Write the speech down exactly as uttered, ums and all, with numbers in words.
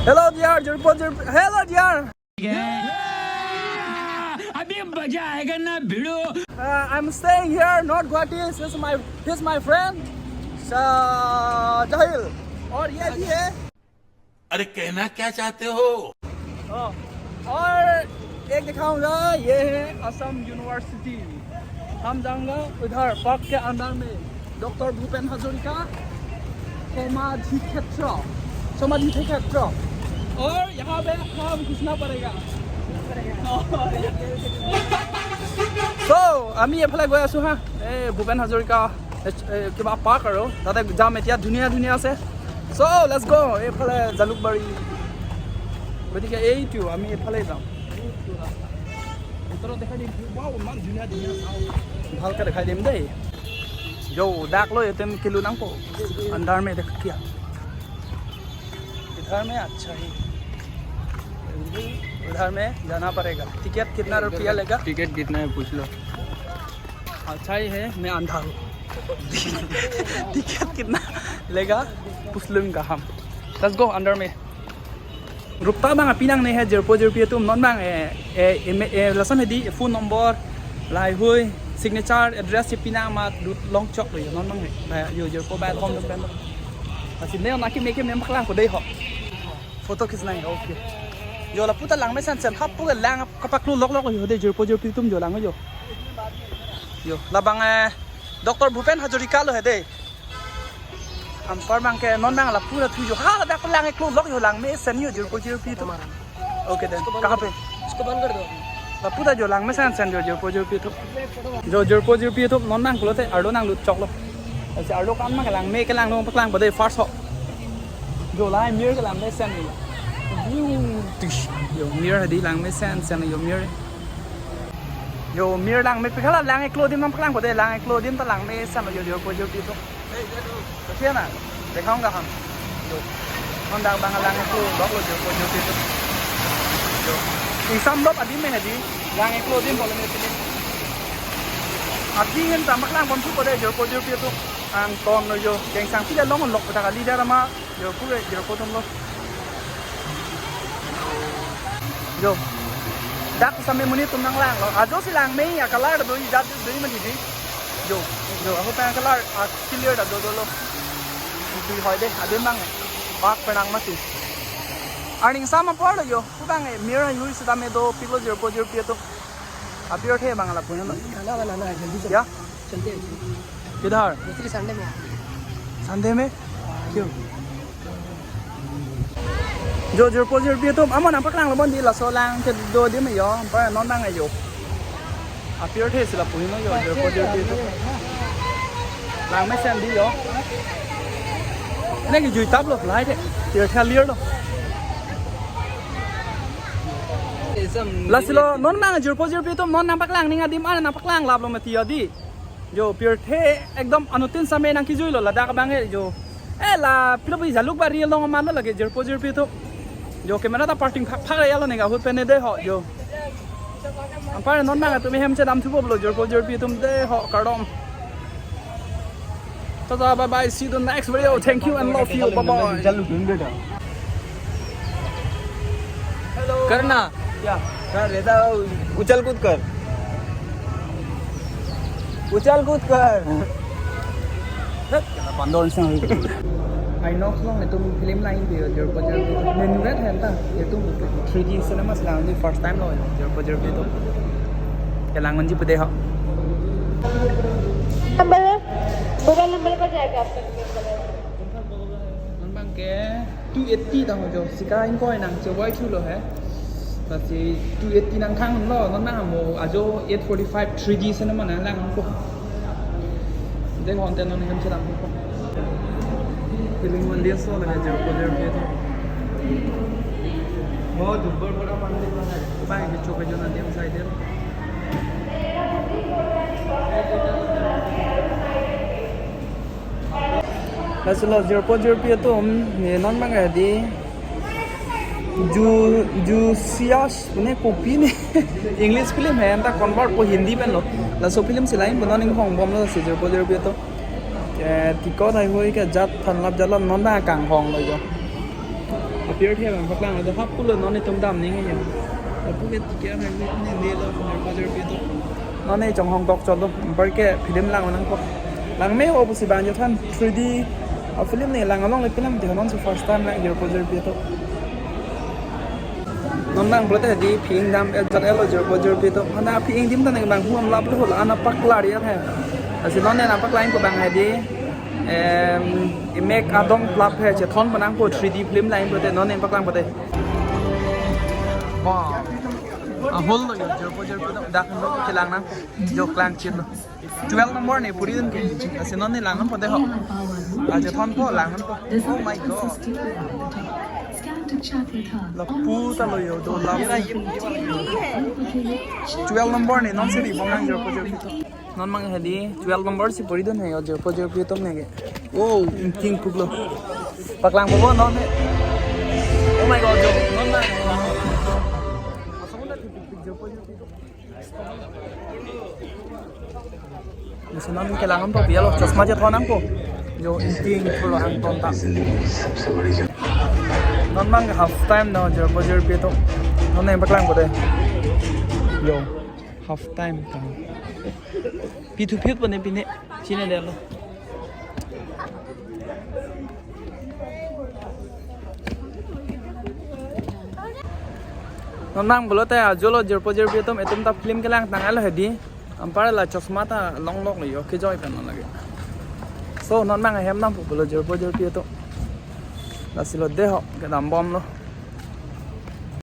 Hello dear, Jirpo, Jirpo. Hello dear. अभी मजा आएगा ना भिड़ो. Uh, I'm staying here, North Guwahati. This is my, he's my friend, uh, Jahil. और ये भी है. अरे कहना क्या चाहते हो? Oh, और एक दिखाऊंगा, ये है असम यूनिवर्सिटी. हम जाऊंगा उधर पार्क के अंदर में, डॉक्टर भूपेन हजारिका समाधि क्षेत्र, समाधि क्षेत्र. और यहाँ पे हम घुसना पड़ेगा. So, আমি এফালে গৈ আছো হা, এই ভূপেন হাজৰিকা, এ, এ, কিবা পাৰ্ক আৰু তাতে যাম এতিয়া, ধুনীয়া ধুনীয়া আছে. So, let's go. এইফালে জালুকবাৰী, গতিকে এইটো আমি এইফালে যাম. ভিতৰত দেখাই দিম. Wow, ইমান ধুনীয়া ধুনীয়া চাওঁ. ভালকে দেখাই দিম দেই. Yo, dak lo, itum kilo nangpo. अंदर में देख क्या? इधर में अच्छा ही, उधर में जाना पड़ेगा. टिकट कितना रुपया लेगा? टिकट कितना है पूछ लो. अच्छा ही है, मैं अंधा हूँ. टिकट कितना लेगा? पूछ लूंगा हम. Let's go अंदर में. Rup ta bang apinang ne he jirpo jirpi atum, non bang, eh, eh, em, eh, lason hedi phone number, lahai hui, signature, address si pinang ma lut long chok lo yo, non bang he. Ba yo jirpo ba thom dum pen. Asi ne na ki me ke mem paklang ko dei ho. Photo khis nai, okay. Yo lapu ta lang mesen sen hap pu ke lang kapaklu lok lok yo de jirpo jirpi atum yo lang yo. Yo labang, eh, Doctor Bhupen Hazarika lo he de. Anpar bang ke non bang lapu ta thu yo. Ha, ladak lang eklo lok yo lang mesen yo jirpo jirpi atum. Okay then. कहाँ पे? इसको बंद कर दो. Lapu ta yo lang mesen sen yo jirpo jirpi atum. Yo jirpo jirpi atum non bang kulote arlo nang lut chok lo. Ase arlo kan ma kelang me kelang nong paklang pada first ho. Yo lahai mir kelang mesen yo. Yo tish. Yo mir hedi lang mesen sen yo mir. Yo mir lang me pikhala lang eklo dim nang paklang pada lang eklo dim ta lang mesen yo jirpo jirpi atum. Kasihan na? Dekhong gak ham? Yo. Honda bang lang eklo lok lo jirpo jirpi atum. Yo. Isam lop adim me hedi. Lang eklo dim boleh me sini. Adi hen tamak lang pon thu pada jirpo jirpi atum. Ang ton lo yo. Keng sang pila long lok pada kali dia rama. Yo pura jirpo atum lo. Yo. Dak sampai muni atum nang lang lo. Ajo si lang me ya color do ijat do mani di. Yo, yo, ahut ta color, ah, clear ta do dolo. Pi hoi de, adim bang, bak penang mati. Arning sama por lo yo, pu bang, eh, mir hui sita me do pilo jirpo jirpi atum. Apirthe bang lapu na lo. खाना बनाना है, जल्दी से. Ya? चलते हैं. किधर? दूसरी संडे में. संडे में? क्यों? Yo, jirpo jirpi atum, amo nang paklang lo bon di laso lang kedo di me yo, pa non nang ayo. Apirthe si lapu heno yo, jirpo jirpi atum. Lang mesen di yo. Ne ki jui tap lo, lahai the. Tir tha lir lo. Lasi lo, non nang jirpo jirpi atum, non nang paklang ning adim, ana nang paklang lap lo mati yo di. Yo, pirthe ekdom anuttin sampai nang kijui lo, ladak abang he, yo. Eh, la, pilo pi Jalukbari along aman lo lake, jirpo jirpi atum. Yo, camera ta parking phak phak ya lo ning ahut pen ne de ho, yo. Anpar non nang atum hem chedam thupo lo, jirpo jirpi atum de ho, kardom. Tata, bye bye, see you the next video. Thank you and love you, bye bye. Hello. करना। क्या? कर लेता हूँ, उछल कूद कर। उछल कूद कर। Bandor sang. Inox along itum film line pe jirpo jirpi. Ningve henta itum three D cinema si lang di first time lo jirpo jirpi atum. Kelang unji pu de ho. Number, mobile number पर जाएगा आपका. Non bang ke two eighty tang jo, sika ingkoi nang chevoi thu lo he. Lasi two eighty nang khang lo, non nang mo ajo eight forty-five three D cinema nang lang ko. Deng hon te non hem chelang ko. Feeling one dia so lage jirpo jirpi atum. Mo dubbar bora pande bang ke choke jona dem sai dem. Lasi lo jirpo jirpi atum, ne non bang adi. Ju, Jusias, ne kopi ne. English film he, anta convert po Hindi pen lo. Laso film si lain, non inghong bom lo, si jirpo jirpi atum. Eh, tikot hai hoi ke jat than lap jat lap non bang kanghong lo jo. Pirthe abang paklang do hap pulo non itum dam ning ya. Lapu ke ticket abang ne ne lo Jirpo Jirpi atum. Non ne chonghong tok cholo, anpar ke film lang nangpo. Lang me ho pusi bang jo than three D a film ne lang along le film te non si first time lang Jirpo Jirpi atum. Non nang pulote di phi ingdam el jat elo Jirpo Jirpi atum. Mana phi ingdim ta nang bang huam lap lo la ana paklar ya hai. Lasi non ne nang paklang ko bang hai di. Em, imek adong plap hai chethon panang ko three D film lang pulote non ne paklang pulote. Wow. Ahol lo yo Jirpo Jirpi atum dak lo kelang nang jo klang chin lo. Twelve number ne puri dun ke. Lasi non ne lang nangpo de ho. Aja thon po lang nangpo. Oh my God. Lapu ta lo yo do la. Twelve number ne non si ri bong nang Jirpo Jirpi atum. Non mang hai di twelve number si puri dun hai yo Jirpo Jirpi atum ne ke. Oh, ingting kuk lo. Paklang po non ne. Oh my God, jo non mang. Lasi non kelang nangpo pi alo chosma chethon nangpo. Jo ingting pulo angton ta. Non mang half time no Jirpo Jirpi atum. Non ne paklang pulote. Yo half time ta. Pithu phit pone pine. Chine de lo. Non nang pulote ajo lo Jirpo Jirpi atum itum ta film kelang tang alo hai di. Anpar la chosma ta long long lo yo kejoi pen lage. So non mang ahem nangpo pulo Jirpo Jirpi atum. Lasi lo de ho kedam bom lo.